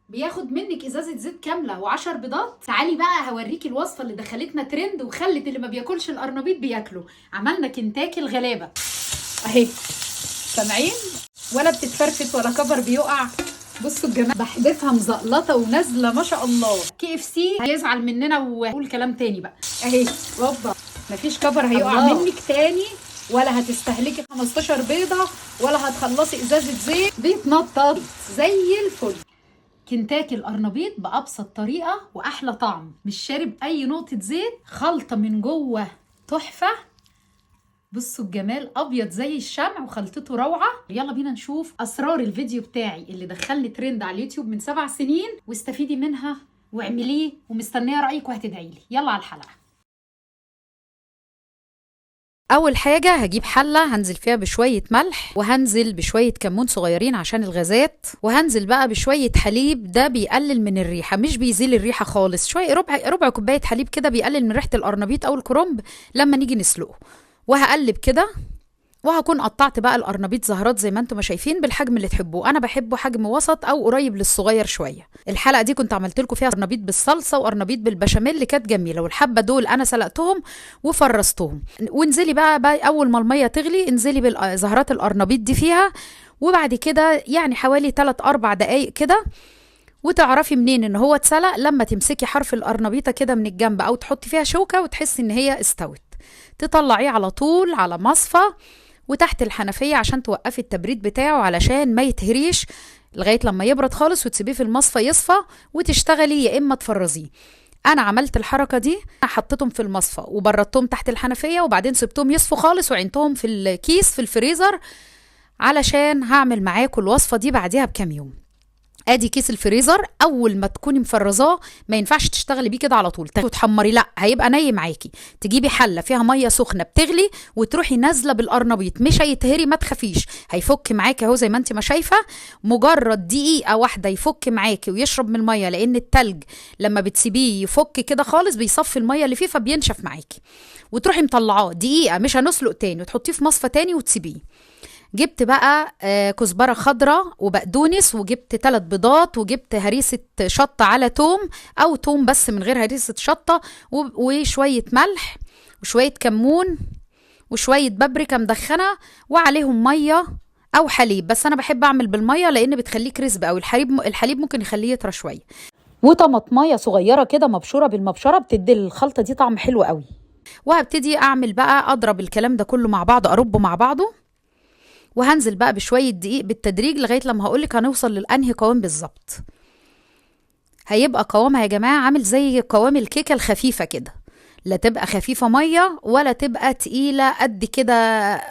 بياخد منك ازازة زيت كاملة و10 بيضات. تعالي بقى هوريكي الوصفة اللي دخلتنا ترند وخلت اللي ما بياكلش القرنبيط بياكله. عملنا كنتاكي الغلابة اهي، سامعين؟ ولا بتتفرفت ولا cover بيقع. بصوا الجمال، بحدفها مزقلطه ونازلة ما شاء الله. KFC هيزعل مننا ويقول كلام تاني بقى. اهي هوبا، مفيش cover هيقع الله منك تاني، ولا هتستهلكي 15 بيضة، ولا هتخلصي ازازة زيت. بيتنطط زي الفل. كنتاكي القرنبيط بابسط طريقه واحلى طعم، مش شارب اي نقطة زيت، خلطه من جوه تحفة. بصوا الجمال، ابيض زي الشمع وخلطته روعه. يلا بينا نشوف اسرار الفيديو بتاعي اللي دخلني ترند على اليوتيوب من 7 سنين، واستفيدي منها واعمليه، ومستنيه رايك وهتدعي لي. يلا على الحلقة. اول حاجة هجيب حله هنزل فيها بشوية ملح، وهنزل بشوية كمون صغيرين عشان الغازات، وهنزل بقى بشوية حليب. ده بيقلل من الريحة، مش بيزيل الريحة خالص. شوية ربع كوباية حليب كده بيقلل من ريحه القرنبيط او الكرنب لما نيجي نسلقه. وهقلب كده، وهكون قطعت بقى القرنبيط زهرات زي ما انتم ما شايفين بالحجم اللي تحبوه. انا بحبه حجم وسط او قريب للصغير شوية. الحلقة دي كنت عملت لكم فيها قرنبيط بالصلصه وقرنبيط بالبشاميل اللي كانت جميلة، والحبه دول انا سلقتهم وفرزتهم. وانزلي بقى اول ما المية تغلي انزلي بزهرات القرنبيط دي فيها، وبعد كده يعني حوالي 3-4 دقايق كده. وتعرفي منين ان هو اتسلق؟ لما تمسكي حرف القرنبيطه كده من الجنب او تحطي فيها شوكه وتحسي ان هي استوت. تطلعيه على طول على مصفى وتحت الحنفية عشان توقفي التبريد بتاعه علشان ما يتهريش لغاية لما يبرد خالص، وتسيبيه في المصفى يصفى وتشتغلي يا اما تفرزيه. انا عملت الحركة دي، حطيتهم في المصفى وبردتهم تحت الحنفية، وبعدين سبتهم يصفوا خالص وعينتهم في الكيس في الفريزر علشان هعمل معاكم الوصفة دي بعديها بكام يوم. ادي كيس الفريزر، اول ما تكوني مفرزاه ما ينفعش تشتغلي بيه كده على طول وتحمري، لا هيبقى ني معاكي. تجيبي حله فيها مية سخنة بتغلي وتروحي نازله بالقرنبيط، مش هيتهري ما تخافيش، هيفك معاكي اهو زي ما انت ما شايفه. مجرد دقيقة واحدة يفك معاكي ويشرب من المية، لان التلج لما بتسيبيه يفك كده خالص بيصفي المية اللي فيه فبينشف معاكي. وتروحي مطلعاه دقيقة، مش هنسلق تاني، وتحطيه في مصفى تاني وتسيبيه. جبت بقى كزبره خضراء وبقدونس، وجبت 3 بيضات، وجبت هريسه شطه على توم او توم بس من غير هريسه شطه، وشوية ملح وشوية كمون وشوية بابريكا مدخنه، وعليهم مية او حليب، بس انا بحب اعمل بالمية لان بتخليه كريسب قوي. الحليب ممكن يخليه يطرى شوية. وطماطمايه صغيرة كده مبشوره بالمبشره بتدي الخلطة دي طعم حلو قوي. وهبتدي اعمل بقى اضرب الكلام ده كله مع بعض، اربه مع بعضه، وهنزل بقى بشوية دقيق بالتدريج لغاية لما هقولك هنوصل للأنهي قوام بالظبط. هيبقى قوامها يا جماعة عامل زي قوام الكيكة الخفيفة كده، لا تبقى خفيفة مية ولا تبقى تقيلة قد كده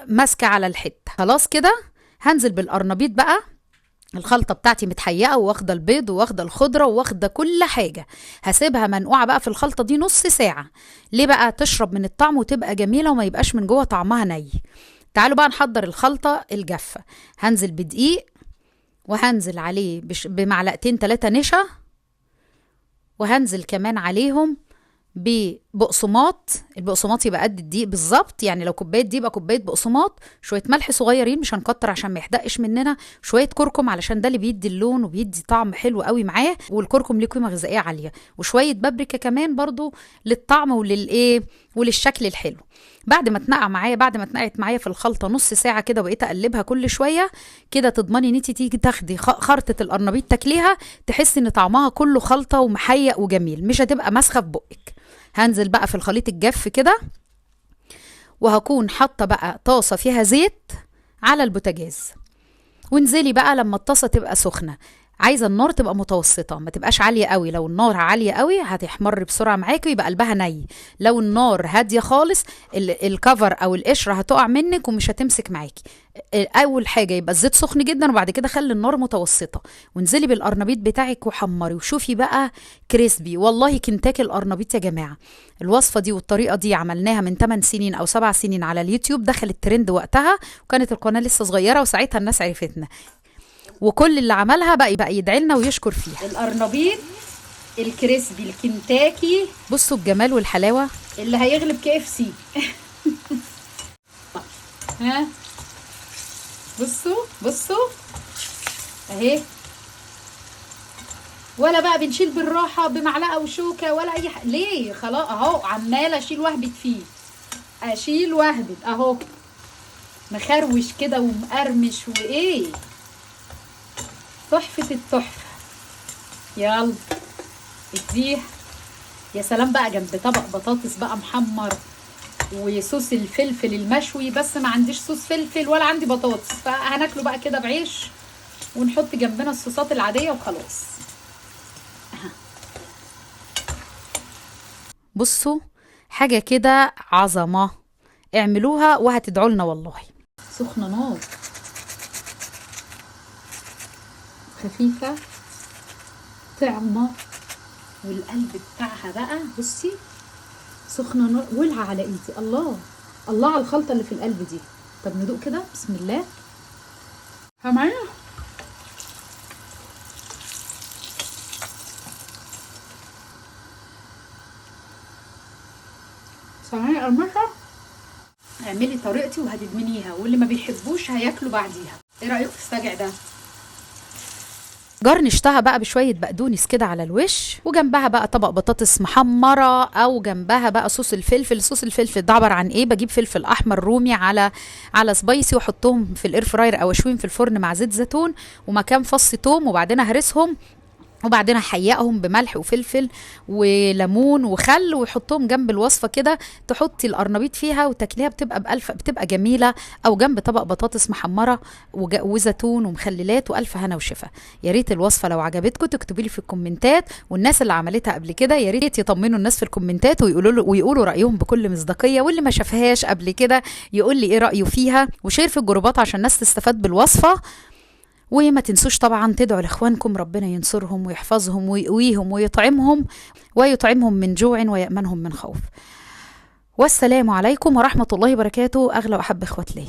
ماسكة على الحتة. خلاص كده هنزل بالقرنبيط بقى. الخلطة بتاعتي متحيقة وواخدة البيض وواخدة الخضرة وواخدة كل حاجة. هسيبها منقوعة بقى في الخلطة دي نص ساعة. ليه بقى؟ تشرب من الطعم وتبقى جميلة وما يبقاش من جوه طعمها ني. تعالوا بقى نحضر الخلطة الجافة. هنزل بدقيق، وهنزل عليه بمعلقتين 3 نشا، وهنزل كمان عليهم ببقسماط. البقسماط يبقى قد الدقيق بالظبط، يعني لو كوباية دقيق يبقى كوباية بقسماط، شوية ملح صغيرين مش هنكتر عشان ما يحدقش مننا، شوية كركم علشان ده اللي بيدي اللون وبيدي طعم حلو قوي معاه، والكركم ليه قيمة غذائية عالية، وشوية بابريكا كمان برضو للطعم وللايه وللشكل الحلو. بعد ما اتنقعت معايا في الخلطة نص ساعة كده، وبقيت اقلبها كل شوية كده، تضمني ان انت تيجي تاخدي خرطه القرنبيط تاكليها تحسي ان طعمها كله خلطه ومحيق وجميل، مش هتبقى ماسخه في بقك. هنزل بقى في الخليط الجاف كده، وهكون حاطه بقى طاسه فيها زيت على البوتاجاز. وانزلي بقى لما الطاسه تبقى سخنة، عايزه النار تبقى متوسطه ما تبقاش عالية قوي. لو النار عالية قوي هتحمر بسرعة معاكي ويبقى قلبها ني. لو النار هادية خالص الكفر او القشرة هتقع منك ومش هتمسك معاكي. اول حاجة يبقى الزيت سخن جدا، وبعد كده خلي النار متوسطه، وانزلي بالقرنبيط بتاعك وحمري، وشوفي بقى crispy. والله كنتاكي القرنبيط يا جماعة. الوصفة دي والطريقة دي عملناها من 8 سنين او 7 سنين على اليوتيوب، دخلت ترند وقتها، وكانت القناة لسه صغيرة، وساعتها الناس عرفتنا، وكل اللي عملها بقى يدعي لنا ويشكر فيها. القرنبيط ال crispy الكنتاكي، بصوا الجمال والحلاوه اللي هيغلب KFC. ها بصوا بصوا اهي. ولا بقى بنشيل بالراحة بمعلقه وشوكه ولا اي حاجة. ليه؟ خلاص اهو عماله اشيل واهبط فيه، اشيل واهبط اهو، مخروش كده ومقرمش وايه، تحفة التحفة. يلا اديه. يا سلام بقى جنب طبق بطاطس بقى محمر وصوص الفلفل المشوي، بس ما عنديش صوص فلفل ولا عندي بطاطس، فهناكله بقى كده بعيش ونحط جنبنا الصوصات العادية وخلاص. بصوا حاجة كده عظمه، اعملوها وهتدعوا لنا والله. سخنة نار، خفيفة طعمه، والقلب بتاعها بقى بصي سخنة نار، ولعه على ايدي. الله الله على الخلطة اللي في القلب دي. طب ندوق كده، بسم الله. سامعين؟ سامعين قرمشه؟ اعملي طريقتي وهتدمنيها، واللي ما بيحبوش هياكلوا بعديها. ايه رايك في السجع ده؟ جرنشتها بقى بشوية بقدونس كده على الوش، وجنبها بقى طبق بطاطس محمرة، او جنبها بقى صوص الفلفل. صوص الفلفل ده عبارة عن ايه؟ بجيب فلفل احمر رومي على spicy واحطهم في ال air fryer او اشويهم في الفرن مع زيت زيتون ومكان فص توم، وبعدين اهرسهم، وبعدين احيقهم بملح وفلفل وليمون وخل، ويحطهم جنب الوصفة كده. تحطي القرنبيط فيها وتاكليها، بتبقى بألف، بتبقى جميلة. او جنب طبق بطاطس محمرة وزيتون ومخللات، والف هنا وشفا. يا ريت الوصفة لو عجبتكم تكتبوا لي في الكومنتات، والناس اللي عملتها قبل كده يا ريت يطمنوا الناس في الكومنتات ويقولوا رايهم بكل مصداقية، واللي ما شافهاش قبل كده يقول لي ايه رايه فيها، و share في الجروبات عشان الناس تستفاد بالوصفه. وما تنسوش طبعا تدعوا لاخوانكم ربنا ينصرهم ويحفظهم ويقويهم ويطعمهم من جوع ويأمنهم من خوف. والسلام عليكم ورحمة الله وبركاته. أغلى وأحب إخوات لي.